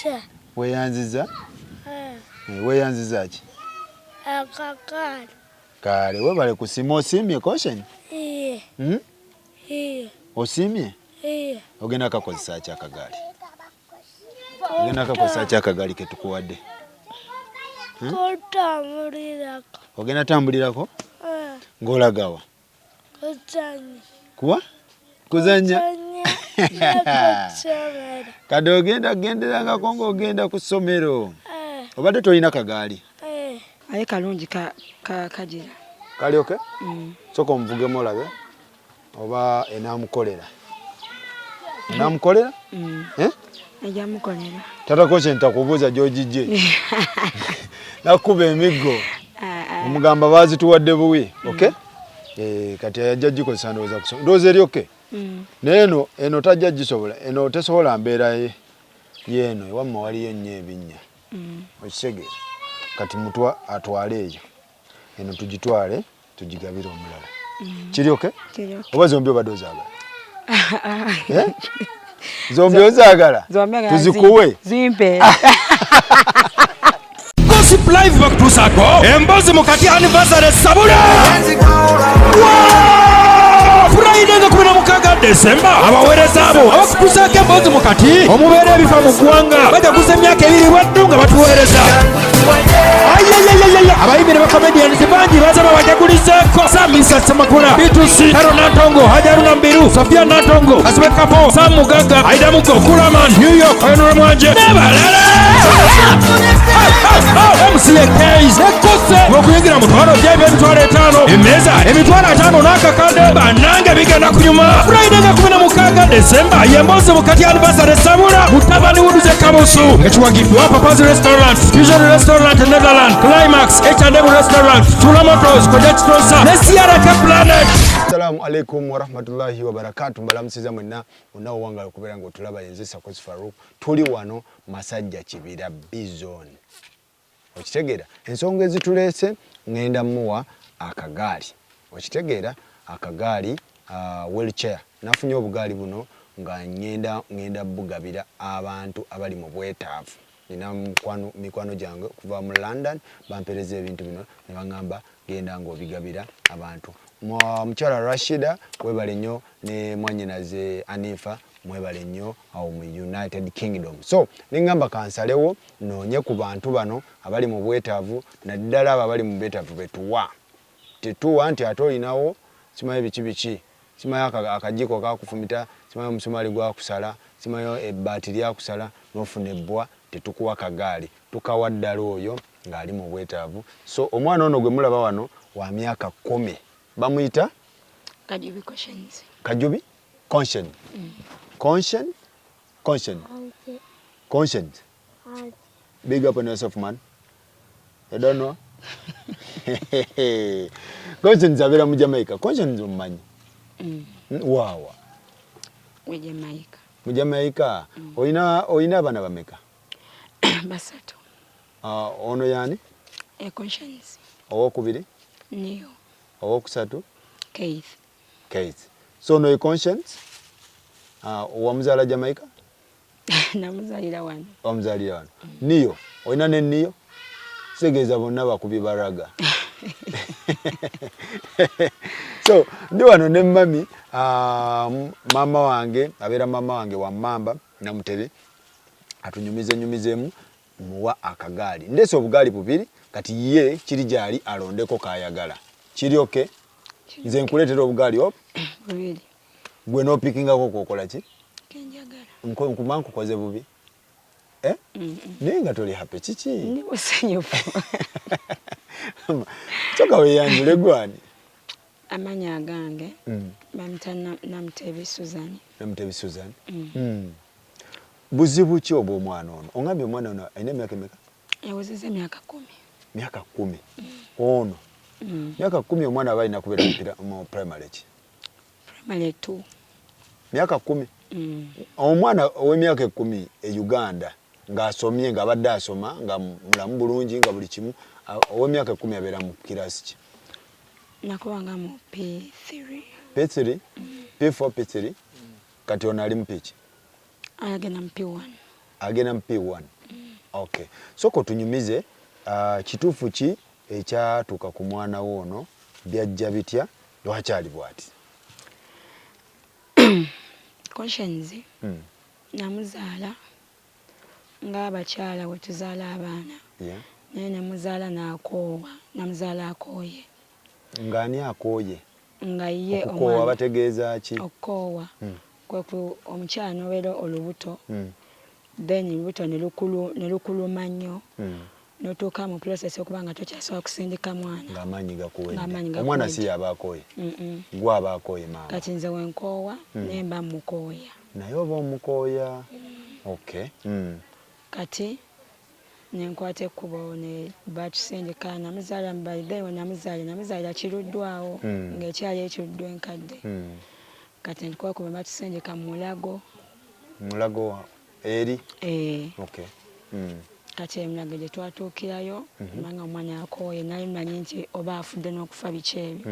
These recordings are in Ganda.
Weyanziza. Weyanziza? Eh. Weyanziza ki? Akakaali. Kale webale kusiima. Osiimye Caution? Iye. Iye. Osiimye? Iye. Ogenda kakozesa ki akagaali? Ogenda kakozesa ki akagaali ke tukuwadde? Kutambulirako. Ogenda tambulirako? Eh. Ng'olagawa? Kuzannya. Kuwa? Kuzannya. Kuzannya. Kati ogenda genderangako ng'ogenda ku ssomero. Eh. Obadde tolina kagaali? Eh. Aye kalungi kagira. Kali okay? Sooka omuvugemu olabe oba enaamukolera. Enaamukolera? Eh? Ejja mukolera. Tata Caution takubuuza gy'ogijje. Nakuba emiggo. Omugamba baazituwadde buwi, okay? Kati ajja gikozesa ndowooza kusoma. Ndowooza eri okay? Naye eno tajja gisobola. Eno tesobola mbeera yeeno. Ewamma waliyo nnyo ebinnya. Okitegeera? Kati mutwa atwale eyo. Eno tugitwale tugigabire omulala. Kiri okay? Kiri okay. Oba zombi obadde ozaagala? Eh? Zombi ozaagala? Tuzikuwe? Zimpe. Gossip Live bakutuusaako emboozi mukati anniversary sabula. Friday nga 16 Desemba abaweereza abo abakutuusaako emboozi mukati omubeera ebifa mu ggwanga bajaguza emyaka 2 bwaddu nga batuweereza. Ayayayayaya, abayimbi ne bakomedians bangi baza babajagulizaako. Samisa Ssemakula, B2C, Karo Nantongo, Hajaruna Mbiru, Sofia Nantongo, Asibe Kapo, Sam Mugaga, Aida Mugo, Kulaman, New York, Honorable Mwanje n'abalala. MCA K's ekose okuyingira mutwalo byebyo emitwalo 5, emmeeza emitwalo 5 n'akakadde. Bannange bigenda kunyuma. Friday nga 16 Desemba y'emboozi mukati anniversary sabula mutabani Wuduze Kabusu nga kiwagiddwa Papa's Restaurant, Fusion Restaurant Netherland, Climax, H&M Restaurant, Tula Motors, Kojja Kitonsa ne CRK Planet. Assalamu alaikum warahmatullahi wabarakatuh. Mbalamusiza mwenna mwenna owangala okubeera ng'otulaba. Yenze Sakosi Farouk, tuli wano Masajja Kibira B Zone. Okitegeera ensonga ezituleese, ŋŋenda muwa akagaali. Okitegeera akagaali, wheelchair. Nafunye obugaali buno nga ŋŋenda bugabira abantu abali mu bwetaavu. Nina mikwano gyange okuva mu London bampeereza ebintu bino ne baŋŋamba genda ng'obigabira abantu. Mukyala Rashida webale nnyo ne mwannyinaze Anifa mwebale nnyo awo mu United Kingdom. So ne ŋŋamba kansalewo noonye ku bantu bano abali mu bwetaavu, naddala abo abali mu bwetaavu betuwa. Tetuwa nti ate olinawo simanyi biki biki, simanyi akajiiko kakufumita, simanyi omusumaali gwakusala, simanyi ebbaati lyakusala n'ofuna ebbwa. Tetukuwa kagaali, tukawa ddala oyo ng'ali mu bwetaavu. So omwana ono gwe mulaba wano wa myaka 10, bamuyita Kajubi Conscience. Kajubi Conscience. Conscience? Conscience. Conscience. Big up on yourself, man. You don't know? Conscience abeera mu Jamaica. Conscience omumanyi? Waawa. Mu Jamaica. Mu Jamaica. Olina abaana bameka? 3. Ono yaani? Conscience. Owokubiri? Neo. Owokusatu? Keith. Keith. So ono ye Conscience? Wamuzaala Jamaica? Namuzaalira wano. Wamuzaalira wano. Neo, olina ne Neo? Kitegeeza bonna bakubi baraga. So ndi wano ne mami, maama wange, abeera maama wange wa Mmamba Namutebi, atunyumize nyumizeemu muwa akagaali. Ndeese obugaali bubiri, kati ye kiri gyali alondeko k'ayagala. Kiri okay? Nze nkuleetera obugaali obu? Bubiri. Gwe n'opikingako kw'okola ki? Kenjagala. Nkuma nkukoze bubi? Naye nga toli happy, kiki? Ndi musanyufu. Soka weeyanjule gwani? Amannya agange bamuyita Namutebi Suzan. Namutebi Suzan. Buzibu ki obw'omwana ono? Ongambye omwana ono alina emyaka emeka? Yawezezza emyaka 10. Myaka 10. Ono. Myaka 10 omwana aba alina kubeera mu primary ki? Primary 2. Myaka 10. Omwana ow'emyaka 10 e Uganda ng'asomye, ng'abadde asoma, nga mulamu bulungi, nga buli kimu, ow'emyaka 10 abeera mu kirasi ki? Nakubanga mu P3. P3? P4, P3? Kati ono ali mu P ki? Agenda mu P1. Agenda mu P1. Okay, sooka otunyumize, kituufu ki ekyatuuka ku mwana wo ono? Byajja bitya? Lwaki ali bw'ati? Konshens namuzaala ng'abakyala bwe tuzaala abaana, naye nemuzaala n'akoowa, namuzaala akooye. Ng'ani akooye? Nga ye. Okukoowa bategeeza ki? Okukoowa kwe ku omukyala n'obeera olubuto, then olubuto ne lukuluma nnyo, n'otuuka mu process okuba nga tokyasobola kusindika mwana. Ng'amaanyi gakuwedde. Ng'amaanyi Omwana gakuwedde. si yaba akooye, gwe aba akooye maama. Kati nze wenkoowa, naye mba mukooya. Naye oba omukooya, okay. Kati nenkwata ekkubo ne batusindika. Namuzaala, by then we namuzaala, namuzaalira kiruddwawo, ng'ekyali ekiruddwa enkadde. Kati ntukwako bwe batusindika mu Mulago. Mulago eri? Eh. Okay. Kati emulago gye twatuukirayo, kubanga omwana akooye, nali manyi nti oba afudde n'okufa, biki ebyo.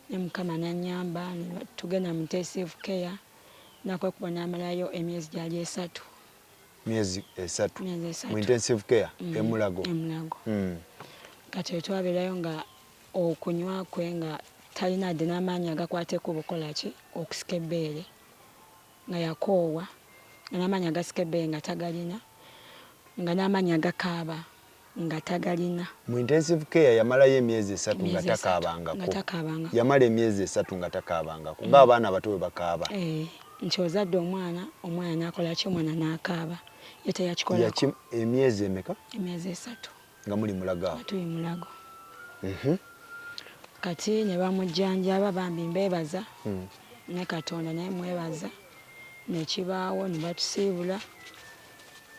Ne Mukama nanyamba ne tugenda mu intensive care, nakwekuba n'amalayo emyezi gyali 3. Myezi 3? Myezi Mu 3. intensive care emulago? Emulago. Kati wetwabeerayo nga okunywa kwe nga talina dde n'amaanyi agakwata ekkubo okukola ki, okusika ebbeere, nga yakoowa, nga n'amaanyi agasika ebbeere nga tagalina, nga n'amaanyi agakaaba nga tagalina. Mu intensive care yamalayo emyezi 3 nga Emyezi 3. takaabangako? Nga takaabangako. Yamala emyezi 3 nga takaabangako, ng'abaana abato bwe bakaaba? Eh, nti ozadde omwana, omwana n'akola ki, omwana n'akaaba, ye teyakikolako. Emyezi emeka? Emyezi 3. Nga muli Mulago awo? Nga tuli Mulago. Kati ne bamujjanjaba, bambi mbeebaza, ne Katonda naye mwebaza, nekibaawo ne batusiibula,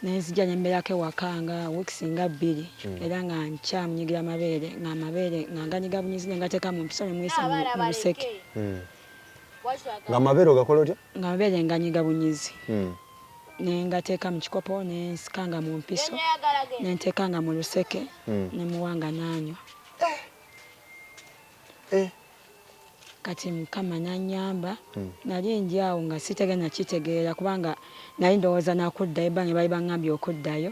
nenzija nembeerako ewaka nga weeks nga 2, era nga nkyamunyigira amabeere, nga amabeere nga nganyiga bunyizi, ne ngateeka mu mpiso ne muyisa mu luseke. Nga amabeere ogakola otya? Nga amabeere nganyiga bunyizi, ne ngateeka mu kikopo, ne nsikanga mu mpiso, ne nteekanga mu luseke, ne muwanga n'anywa. Kati Mukama n'annyamba. Nali ndi awo nga sitegenda kitegeera, kubanga nali ndowooza nakuddayo, ebbanga bali baŋŋambye okuddayo.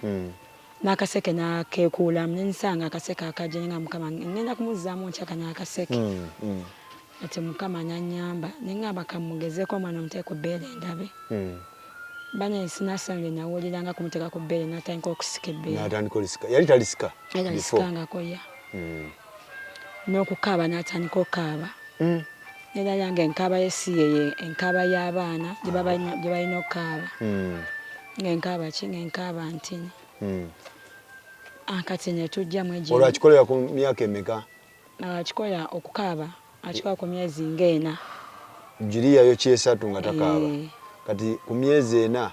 N'akaseke n'akeekuulamu, ne nsanga akaseke akajja, nga Mukama ngenda kumuzzaamu ntya kano akaseke? Kati Mukama n'annyamba, ne ŋŋamba kammugezeeko omwana omuteeke ku bbeere ndabe. Bane sinassanyu lye nawulira nga kumuteeka ku bbeere, n'atandika okusika ebbeere. N'atandika olisika. Yali talisika Yali before? talisikangako ya. N'okukaaba n'atandika okukaaba. Era yange enkaaba ye si ye enkaaba y'abaana gye balina okukaaba. Ng'enkaaba ki? Ng'enkaaba ntini. Kati ne tujja mu egyo. Olwo akikolera ku myaka emeka? Akikola okukaaba, akikola ku myezi ng'ena. Giriyayo kyesatu nga takaaba. Eh. Kati ku myezi 4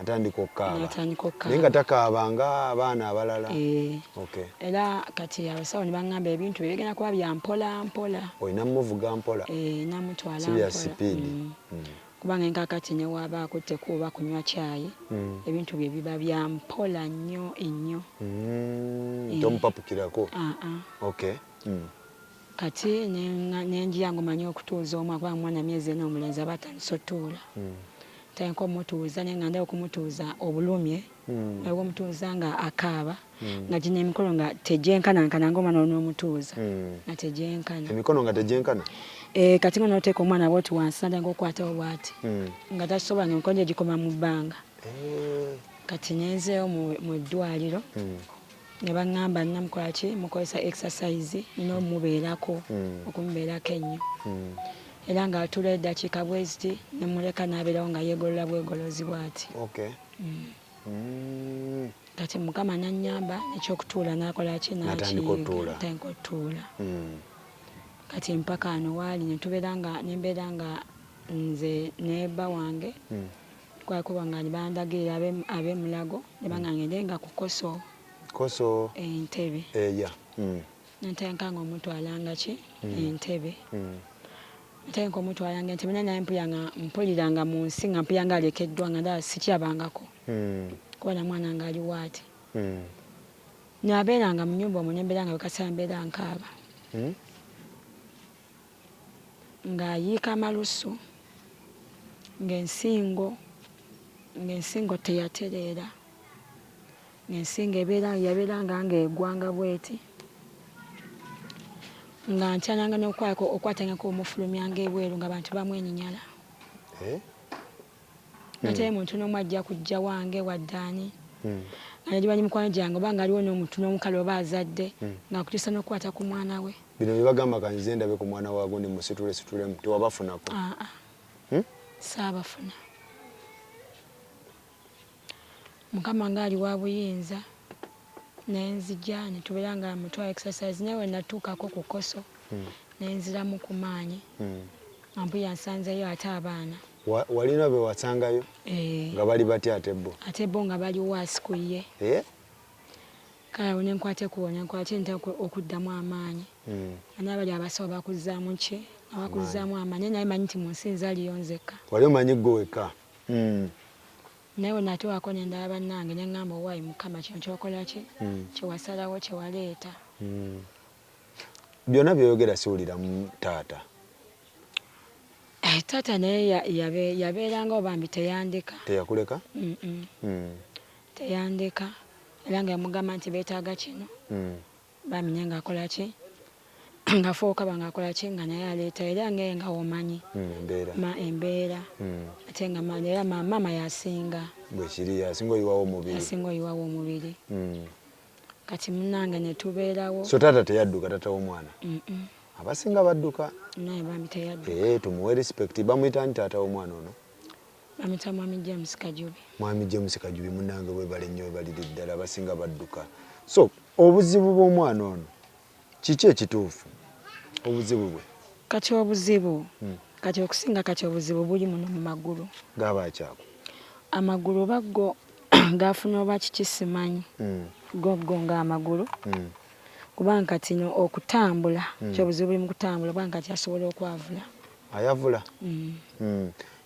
atandika okukaaba. N'atandika okukaaba. Naye nga takaaba nga abaana abalala. Eh. Okay. Era kati abasawo ne baŋŋamba ebintu bye bigenda kuba bya mpola mpola. Olina mmuvuga mpola. Eh, namutwala Si bya mpola. sipiidi. Kubanga enkakati ne waaba akutte kuba kunywa kyayi, ebintu bye biba bya mpola nnyo ennyo. Eh. Tomupapukirako. Ah, ah. Okay. Kati ne ngira ng'omanyi okutuuza omwana, kubanga omwana myezi 4 omulenzi aba atandise otuula. Ntandika omutuuza, naye nga ndaba okumutuuza obulumye. Waliwo omutuuza nga akaaba, nga gino emikono nga tegyenkanankana ng'omwana onoomutuuza, nga tegyenkana. Emikono nga tegyenkana? Eh, kati nga n'oteeka omwana bw'oti wansi, natandika okukwatawo bw'ati, nga tasobola, nga emikono gye gikoma mu bbanga. Kati nenzeeyo mu ddwaliro, ne baŋŋamba nnamukola ki, mukozesa exercise n'omubeerako, okumubeerako ennyo. Era ng'atuula eddakiika bwe ziti, ne muleka n'abeerawo nga yeegolola bwegolozi bw'ati. Okay. Kati Mukama n'annyamba ekyokutuula n'akola ki, N'atandika okutuula. N'atandika okutuula. Kati mpaka wano waali ne tubeera nga ne mbeera nga nze ne bba wange, twakuba nga ne bandagirira ab'emulago, ne bangamba ngende nga ku Koso. Koso. Entebe. Yeah. Natandika nga omutwalanga ki, Entebe. Natandika omutwalanga Entebe, naye mpulira nga mu nsi nga mpulira nga alekeddwa, nga ndaba sikyabangako. Kuba na mwana nga aliwo ati. Nabeeranga mu nnyumba omwo ne mbeera nga bwe kaseera mbeera nkaaba. Ng'ayiika amalusu, ng'ensingo teyatereera. Ensingo ebeera yabeeranga nga egwanga bweti nga ntyananga n'okwako okwatangako omufulumyanga ebweru nga bantu bamwenyinyala Eh? Nga teri muntu n'omu ajja kujja wange wadde ani Hmm. nga negimanyi mukwano gyange oba nga aliwo n'omuntu n'omukale oba azadde nga akutuusa n'okukwata ku mwana we. Bino bye bagamba kanzize ndabe ku mwana wa gundi musitule situlemu tewabafunako? Aa. Hmm? Saabafuna. Mukama nga ali wa buyinza, nenzija netubeera nga mutwala exercise, naye wenatuukako ku koso nenziramu ku maanyi nga mpulira nsanzeyo ate abaana. Walina be wasangayo? Eh. Nga bali batya ate bo? Ate bo nga bali waasi ku ye. Eh? Kale awo nenkwata ekkubo nenkwata nta okuddamu amaanyi. Nga n'abali abasawo bakuzzaamu ki? Nga bakuzzaamu amaanyi, naye manyi nti mu nsi nze aliyo nzekka. Wali omanyi ggwe wekka? Naye bwe natuukako ne ndaba bannange ne ŋŋamba owaayi Mukama kino ky'okola ki? Kye wasalawo kye waleeta. Byonna by'oyogera siwuliramu taata. Eh, taata naye yabeerangawo bambi teyandeka. Teyakuleka? Teyandeka era nga yamugamba nti beetaaga kino. Bambi naye ng'akola ki? Ng'afuuka ba ng'akola ki? Nga naye aleeta era nga nga womanyi. Embeera. Ma embeera. Ate nga era maama yasinga. Bwe kiri, yasinga oyiwawo omubiri. Yasinga oyiwawo omubiri. Kati munnange ne tubeerawo. So taata teyadduka, taata w'omwana? Abasinga badduka. Naye bambi teyadduka. Eh, tumuwe respect. Bamuyita ani taata w'omwana ono? Bamuyita Mwami James Kajubi. Mwami James Kajubi munnange weebale nnyo, weebalire ddala, abasinga badduka. So obuzibu bw'omwana ono kiki ekituufu? Obuzibu bwe? Kati obuzibu, kati okusinga kati obuzibu buli muno mu magulu. Gaba akyako? Amagulu oba go gafuna oba kiki simanyi. Go go ng'amagulu. Kubanga kati no okutambula, kyobuzibu buli mu kutambula, kubanga kati asobola okwavula. Ayavula?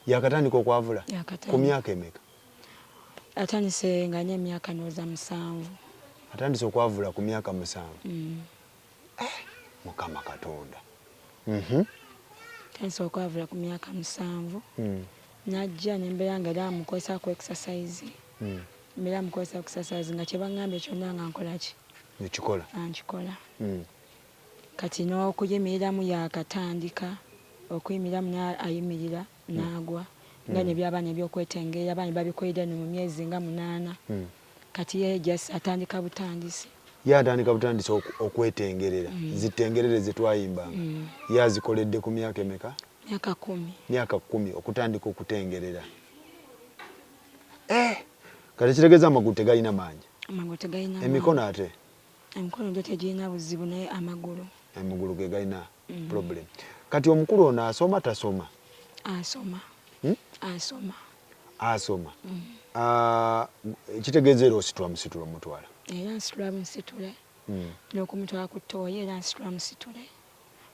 Yakatandika okwavula? Yakatandika. Ku myaka emeka? Atandise nga alina emyaka ndowooza 7. Atandise okwavula ku myaka 7? Mukama Katonda. Atandise okwavula ku myaka 7. Najja ne mbeera nga era mukozesa ku exercise. Mbeera mukozesa exercise nga kye baŋŋambye kyonna nga nkola ki? Nekikola. Nga nkikola. Kati n'okuyimiriramu yakatandika, okuyimiriramu naye ayimirira n'agwa. Nga ne by'abaana eby'okwetengerera, abaana babikoledde nno mu myezi nga 8. Kati ye just atandika butandisi. Ye atandika butandisi okwetengerera. Zitengerere ze twayimbanga. Ye azikoledde ku myaka emeka? Myaka 10. Myaka 10 okutandika okutengerera. Eh! Kati kitegeeza amagulu tegalina maanyi. Amagulu tegalina maanyi. Emikono ate? Emikono gyo tegirina buzibu naye amagulu. Amagulu ge galina problem. Kati omukulu ono asoma tasoma? Asoma. Asoma. Asoma. Kitegeeza era ositula musitula omutwala? Era nsitula musitule. N'okumutwala ku ttooyi era nsitula musitule.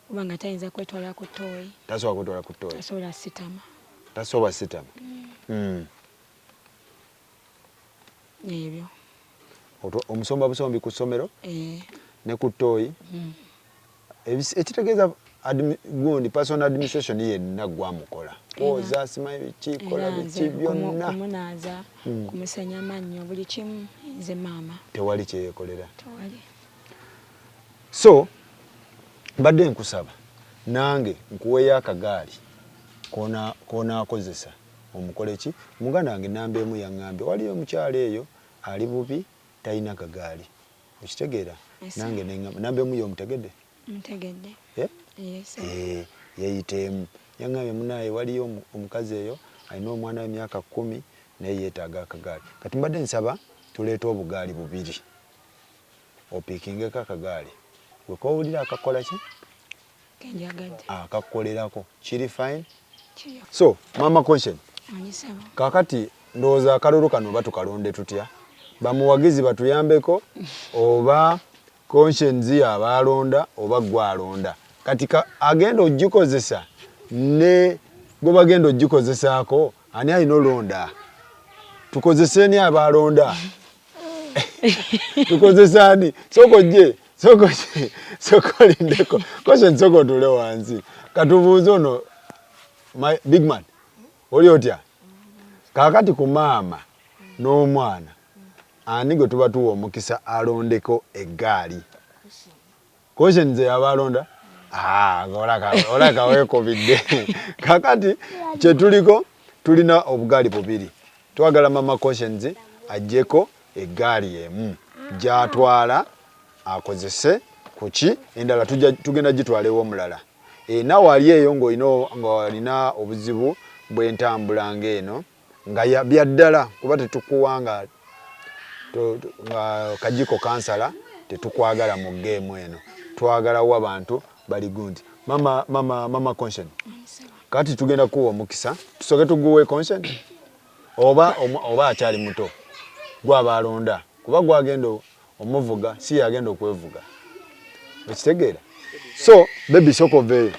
Kubanga tayinza kwetwala ku ttooyi. Tasobola kwetwala ku ttooyi? Tasobola sitama. Tasobola sitama? Ebyo. Omusomba busombi ku ssomero? Eh. Ne ku ttooyi? Ekitegeeza gundi personal administration yenna gwamukola. Kwoza, simanyi biki, kola Era biki nze byonna. Kumunaaza, kumusenya amannyo, buli kimu nze maama. Tewali kye yeekolera. Tewali. So mbadde nkusaba nange nkuweeyo akagaali k'onaakozesa omukole ki? Muganda wange namba emu yaŋŋambye waliyo omukyala eyo ali bubi talina kagaali. Okitegeera? Yes. Nange ne ŋŋamba namba emu y'omutegedde? Ntegedde. Eh? Yes. Eh, yeeyita emu. Yaŋŋambye munaaye waliyo omukazi eyo alina omwana w'emyaka 10 naye yeetaaga akagaali. Kati mbadde nsaba tuleete obugaali bubiri. Opiikingeko akagaali. Gwe k'owulira akakola ki? Kenjagadde. Akakukolerako. Kiri fine? Kiri. So, Mama Conscience. Onyisaba. Kaakati ndowooza akalulu kano oba tukalonde tutya? Bamuwagizi batuyambeko oba Conscience y'aba alonda oba ggwe alonda. Kati agenda ogikozesa ne gwe bagenda ogikozesaako ani alina olonda? Tukozese ani aba alonda? Tukozese ani? Sooka ojje, sooka ojje, sooka olindeko. Conscience sooka otuule wansi. Katubuuze ono my big man. Oli otya? Kaakati ku maama n'omwana. Ani gwe tuba tuwa omukisa alondeko eggaali? Conscience yaba alonda? Ah, olaka weekubidde. Kakati kyetuliko tulina obugaali bubiri. Twagala mama Conscience aggyeko eggaali emu gy'atwala akozese kuki endala tugenda gitwala ew'omulala. E, nawe ali eyo ng'olina obuzibu bw'entambula ng'eno nga bya ddala kuba tetukuwa nga nga kajiko kansala tetukwagala mu geemu eno twagala wa bantu bali gundi mama mama mama Conscience kati tugenda kuwa omukisa tusoke tuguwe Conscience oba oba akyali muto gwaba alonda kuba gwagenda omuvuga si yagenda okwevuga okitegeera so baby soko oveeyo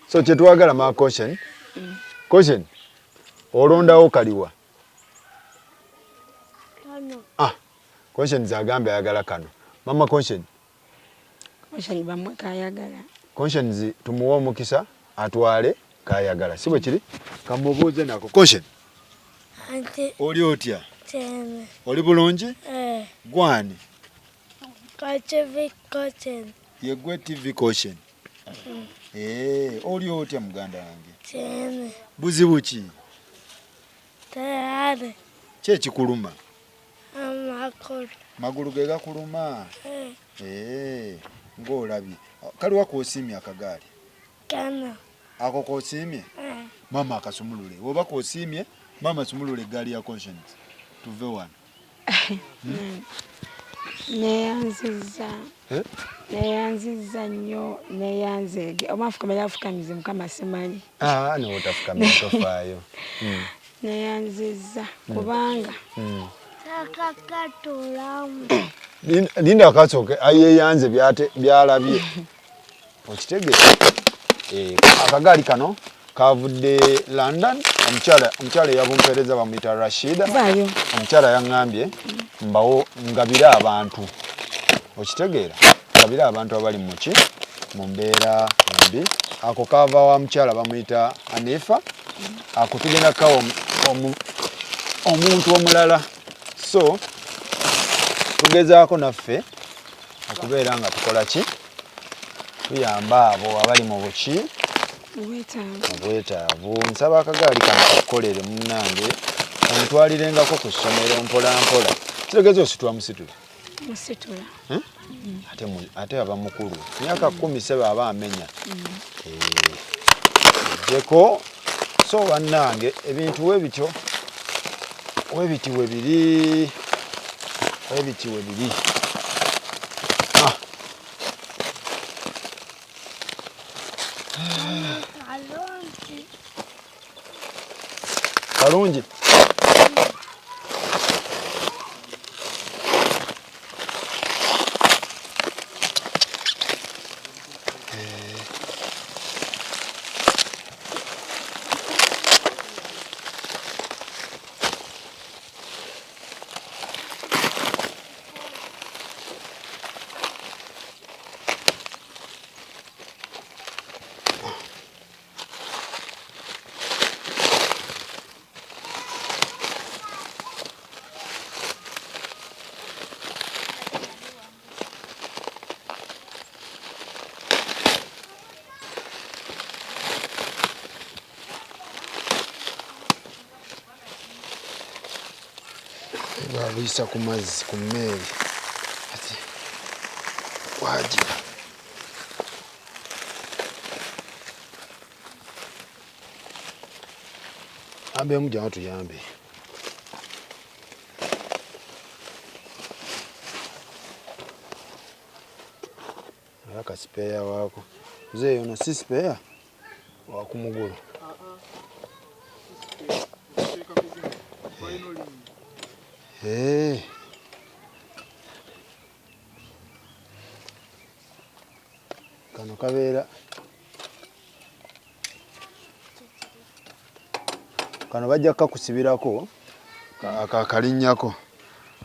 so kyetwagala ma Conscience Conscience olondawo kaliwa Kano. Ah, Conscience agambye ayagala kano. Mama Conscience. Conscience bamwe kayagala. Conscience tumuwe omukisa atwale kayagala. Si bwe kiri? Kamubuuze nako. Conscience. Anti. Oli otya? Teme. Oli bulungi? Eh. Gwani? Ka TV Conscience. Ye gwe TV Conscience. Mm. Eh, oli otya muganda wange? Teme. Buzibu ki? Tayari. Ki ekikuluma? Amagulu. Magulu ge gakuluma? Eh. Eh, ng'olabye. Kaliwa k'osiimye akagaali? Kano. Ako k'osiimye? Eh. Maama akasumulule. Bw'oba k'osiimye, maama sumulula eggaali ya Conscience. Tuve wano. Neyanzizza. Eh? Neyanzizza nnyo neyanzeege. Oba nfukamira afukamize Mukama simanyi. Ah, no otafukamira tofaayo. Neyanzizza kubanga Takakatulamu. Linda akasooke ayeyanze byalabye. Okitegeera? Eh, akagaali kano kavudde London. Omukyala eyabumpeereza bamuyita Rashida. Vaayo. Omukyala yaŋŋambye mbawo ngabire abantu. Okitegeera? Ngabire abantu abali muki mu mbeera embi. Ako kava wa mukyala bamuyita Anifa. Ako tugenda kawa omuntu omulala. So tugezaako naffe okubeera nga tukola ki? Tuyamba abo abali mu buki? Mu bwetaavu. Nsaba akagaali kano kakukolere munnange, ontwalirengako ku ssomero mpola mpola. Kitegeeza ositula musitula? Musitula. Ate aba mukulu. Myaka 10 sebe aba amenya. Ojjeko. So bannange ebintu webityo webiti webiri webiti webiri. Ah. Kalungi. Kalungi. Babuyisa ku mazzi ku mmeeri ati wagira ambemu jangu tuyambe. Aka kasipeya wako mzee, ono si sipeya wa kumugulu. Hey. Kano kabeera kano bajja kakusibirako akalinnyako.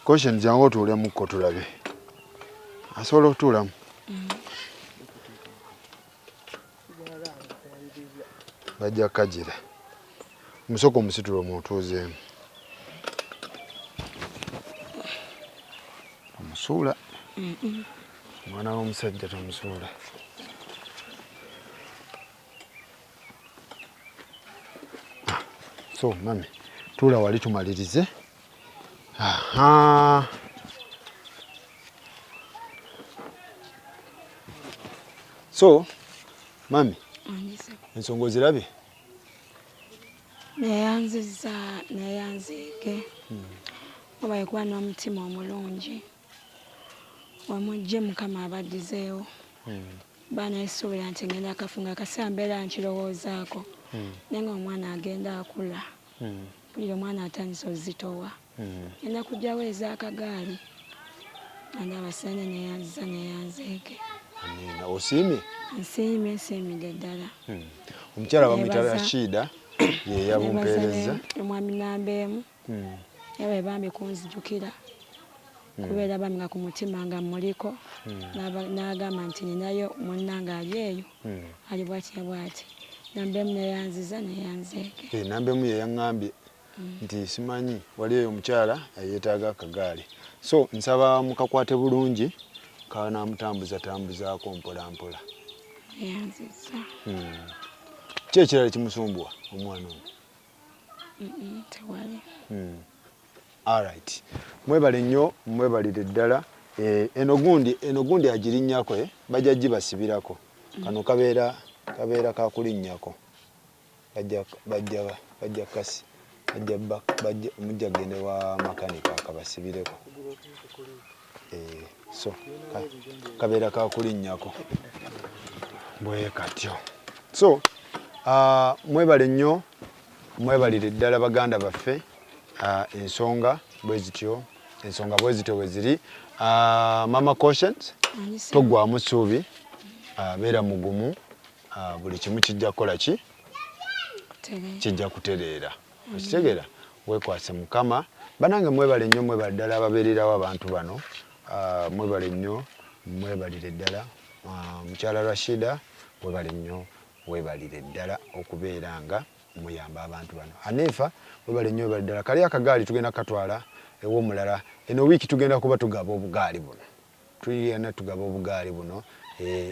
Conscience jangu otuulemukko tulabe. Asobola okutuulamu? Bajja kagira. Musoko omusitula omutuuzeemu. Tomusuula. Omwana w'omusajja tomusuula. Ah, so mami tuula wali tumalirize. Aha. So mami ensonga ozirabye? Neyanziza neyanziige obaye kuba n'omutima omulungi wemujje Mukama abaddizeewo. Baana esuubira nti ngenda kafunga akaseera mbeera nkirowoozaako naye nga omwana agenda akula mpulira omwana atandise ozitowa ngenda kujjawo ez'akagaali andaba sene neyanziza neyanzeege. Amiina. Osiimye? Nsiimye, nsiimidde ddala. Omukyala bamuyita Rashida ye yabumpeerezza. Omwami namba emu yabaye bambi kunzijukira kubeera bambi nga ku mutima nga muliko n'agamba nti ninayo munnange ali eyo ali bwati ne bwati. Namba emu neyanziza neyanzeege. Namba emu ye yaŋŋambye nti simanyi wali eyo omukyala yeetaaga akagaali. So nsaba mukakwate bulungi kanaamutambuza tambuzaako mpola mpola. Neyanziza. Ki ekirala kimusumbuwa omwana ono? Tewali. Alright. Mwebale nnyo, mwebalire ddala. Eno gundi agirinnyako, bajja gibasibirako. Kano kabeera kakulinnyako. Bajja kasi. Bajja mujja gende wa makanika akabasibireko. So kabeera kakulinnyako. Bwe katyo. So mwebale nnyo, mwebalire ddala baganda baffe. Ensonga bwe zityo, ensonga bwe zityo bwe ziri. Mama Cautions, toggwamu ssuubi, beera mugumu, buli kimu kijja kukola ki? Kijja kutereera. Okitegeera? Weekwase Mukama. Bannange mwebale nnyo, mwebale ddala ababeererawo abantu bano. Mwebale nnyo, mwebalire ddala. Mukyala Rashida, mwebale nnyo, webalire ddala okubeera nga muyamba abantu bano. Hanifa, webale nnyo, webale ddala. Kali akagaali tugenda kukatwala ew'omulala. Eno wiiki tugenda kuba tugaba obugaali buno. Tugenda tugaba obugaali buno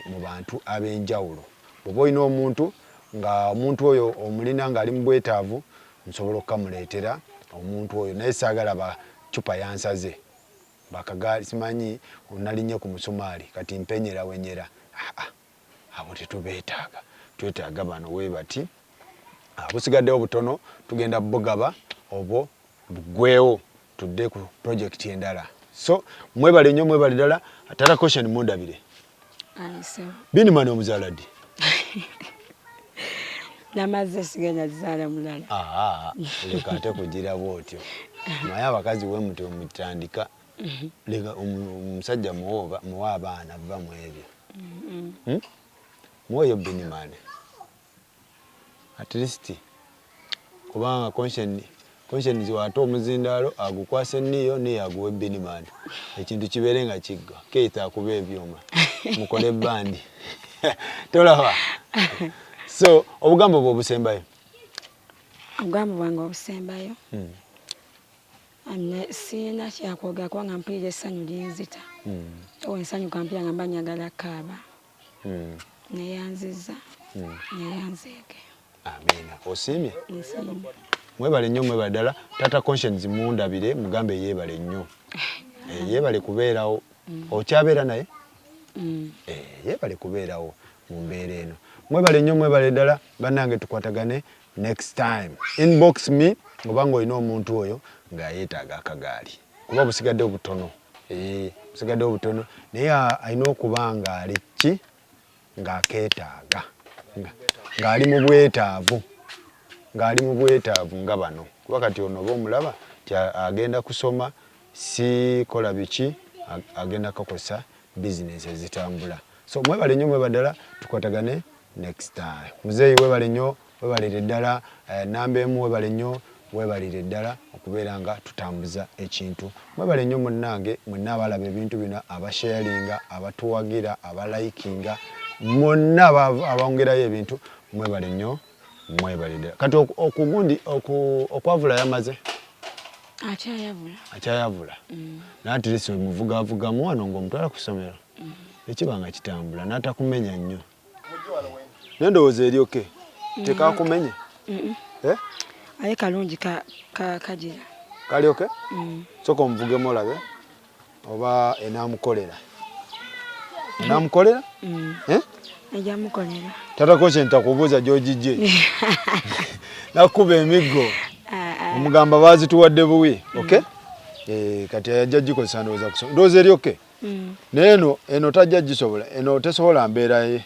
mu bantu ab'enjawulo. Bw'oba olina omuntu nga omuntu oyo omulina ng'ali mu bwetaavu, nsobola okukamuleetera omuntu oyo. Naye saagala ba ccupa yansaze. Bakagaali simanyi nalinye ku musumaali kati mpenyera wenyera. Abo tetubeetaaga. Twetaaga bano we bati. Busigaddewo butono tugenda bugaba obwo buggwewo tudde ku project endala. So mwebale nnyo, mwebale ddala. Tata Caution mundabire. Binimani omuzaala ddi? Namaze sigenda zaala mulala. Leka ate kugira bw'otyo. Naye abakazi we mutyo mutandika. Leka omusajja muwe abaana va mu ebyo. Muweeyo Binimani. At least kubanga Conscience ate omuzindaalo agukwase Niyo, Niyo aguwe Binimani. Ekintu kibeere nga kiggwa. Keith akuba ebyuma. Mukole bandi. Tolaba. So obugambo bwo obusembayo? Obugambo bwange obusembayo? Sirina kyakwogera kubanga mpulira essanyu linzita. Owo ensanyuka mpulira nga mba njagala kaaba. Neyanziza, neyanzeege. Amiina. Osiimye? Nsiimye. Mwebale nnyo, mwebale ddala. Tata Conscience mundabire mugambe yeebale nnyo. Yeebale kubeerawo. Okyabeera naye? Yeebale kubeerawo mu mbeera eno. Mwebale nnyo, mwebale ddala. Bannange tukwatagane next time. Inbox me obanga olina omuntu oyo nga yeetaaga akagaali. Kuba busigadde obutono. Busigadde obutono. Naye alina okuba ng'ali ki? Ng'akeetaaga. Ng'ali mu bwetaavu. Ng'ali mu bwetaavu nga bano. Kuba kati ono oba omulaba nti agenda kusoma, si kola biki, agenda kukozesa bizinensi ezitambula. So mwebale nnyo, mwebale ddala, tukwatagane next time. Muzeeyi webale nnyo, webalire ddala. Namba emu webale nnyo, webalire ddala okubeera nga tutambuza ekintu. Mwebale nnyo munnange, mwenna abalaba ebintu bino, abasharinga, abatuwagira, abalikinga, mwonna abongerayo ebintu, mwebale nnyo, mwebale ddala. Kati okugundi okwavula yamaze? Akyayavula. Akyayavula. Naye atirisi omuvugavugamu wano ng'omutwala ku ssomero. Ekiba nga kitambula n'atakumenya nnyo. Naye ndowooza eri okay. Tekakumenye? Eh? Aye kalungi kagira. Kali okay? Sooka omuvugemu olabe oba enaamukolera. Enaamukolera? Eh? Ejja mukolera. Tata Koshen takubuuza gy'ogijje. Nakuba emiggo. Omugamba baazituwadde buwi, okay? Kati ajja gikozesa ndowooza kusoma. Ndowooza eri okay? Naye eno tajja gisobola. Eno tesobola mbeera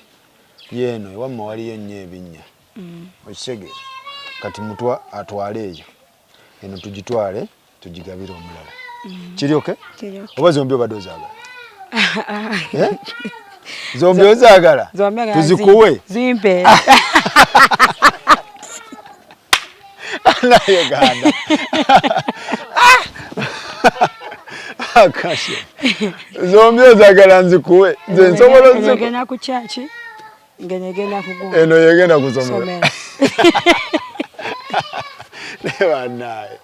yeeno ewamma waliyo nnyo ebinnya. Okitegeera? Kati mutwa atwale eyo. Eno tugitwale tugigabire omulala. Kiri okay? Kiri okay. Oba zombi obadde ozaagala? Eh? Zombi ozaagala? Tuzikuwe? Zimpe. Na Uganda. Akashe. Zombi ozaagala nzikuwe. Nze nsobola ozikuwa. Egenda ku kyaki? Ngeno egenda kuguma. Eno yegenda kusomera. Ne bannaye.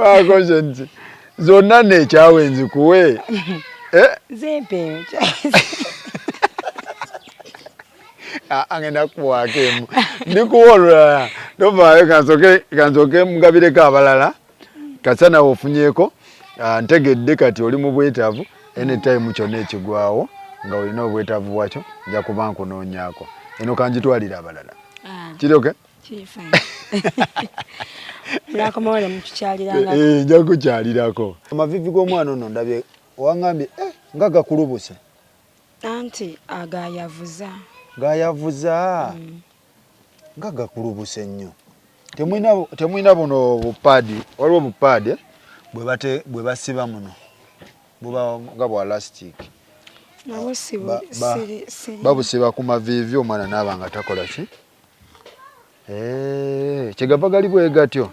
Bakoshe nti zonna nekyawe nzikuwe. Zimpe. Angenda kuwaako emu. Ndikuwa olulala. Tovaayo kansoke mugabireko abalala. Kasa nawe ofunyeeko. Ntegedde kati oli mu bwetaavu. Anytime kyonna ekigwawo nga olina obwetaavu bwakyo nja kuba nkunoonyaako. Eno kanjitwalire abalala. Kiri okay? Kiri fine. Mulakomawo ne mutukyalirangako. Nja kukyalirako. Amaviivi g'omwana ono ndabye wangambye nga gakulubuse. Anti agayavuza. Gayavuza? Nga gakulubuse nnyo. Temulina buno bupaadi, waliwo bupaadi bwe basiba muno. Buba nga bwa lastic. Babusiba ku maviivi omwana n'aba nga takola ki? Kyegava gali bwe gatyo.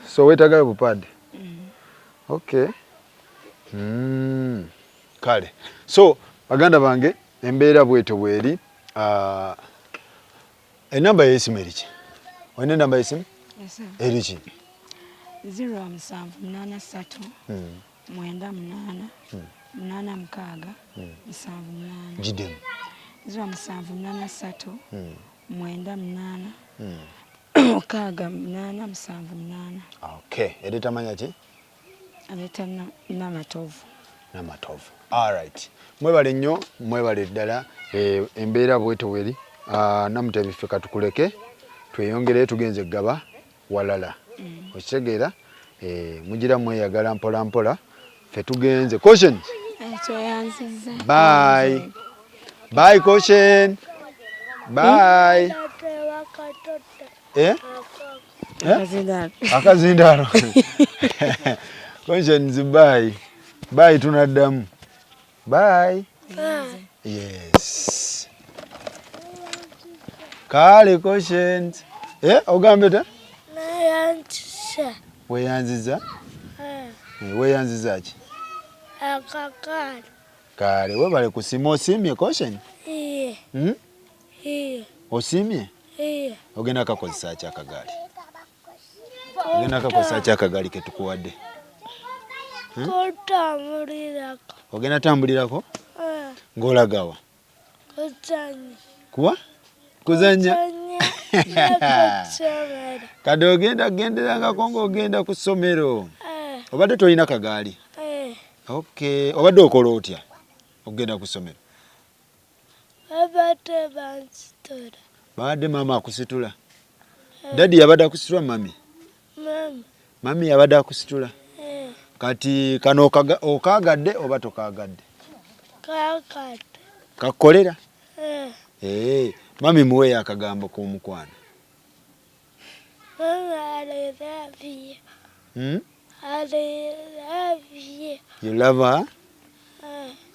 So weetagayo bupaadi? Okay. Kale. So baganda bange embeera bwetyo bweri. Enamba y'essimu eri ki? Olina enamba y'essimu? Eri ki? 0783 98 86 78. Gidemu. 0783 98 68 78. Okay. Ereeta manya ki? Aleeta Namatovu. Namatovu. All right. Mwebale nnyo, mwebale ddala. Embeera bwetyo bweri. Namutebi ffe katukuleke tweyongereyo tugenze gaba walala. Okitegeera? Mugira mweyagala mpola mpola. Ffe tugenze. Caution. Tweyanzizza. Bye. Bye Caution. Bye. Akazindaalo. Caution bye. Bye tunaddamu. Bye. Bye. Yes. Kale Caution. Ogambe ta? Neyanziza. Weyanziza? Weyanziza ki? Akakaali. Kale webale kusiima. Osiimye Caution? Iye. Iye. Osiimye? Iye. Ogenda kakozesa ki akagaali? Ogenda kakozesa ki akagaali ke tukuwadde? Kutambulirako. Ogenda tambulirako? Ng'olagawa? Kuzannya. Kuwa? Kuzannya? Kati ogenda genderangako ng'ogenda ku ssomero. Obadde tolina kagaali? Okay. Obadde okola otya okugenda ku ssomero? Babadde bansitula. Babadde maama akusitula? Daddy yabadde akusitula mami? Mami. Mami yabadde akusitula? Kati kano okaagadde oba tokaagadde? Kaagadde. Kakukolera? Mami muweeyo akagambo k'omukwano. Mami, I love you. I love you. You love her?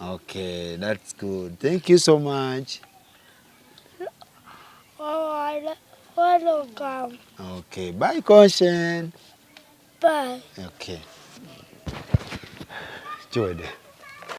Okay, that's good. Thank you so much. Welcome. Okay, bye Caution. Bye. Okay. Kiwedde.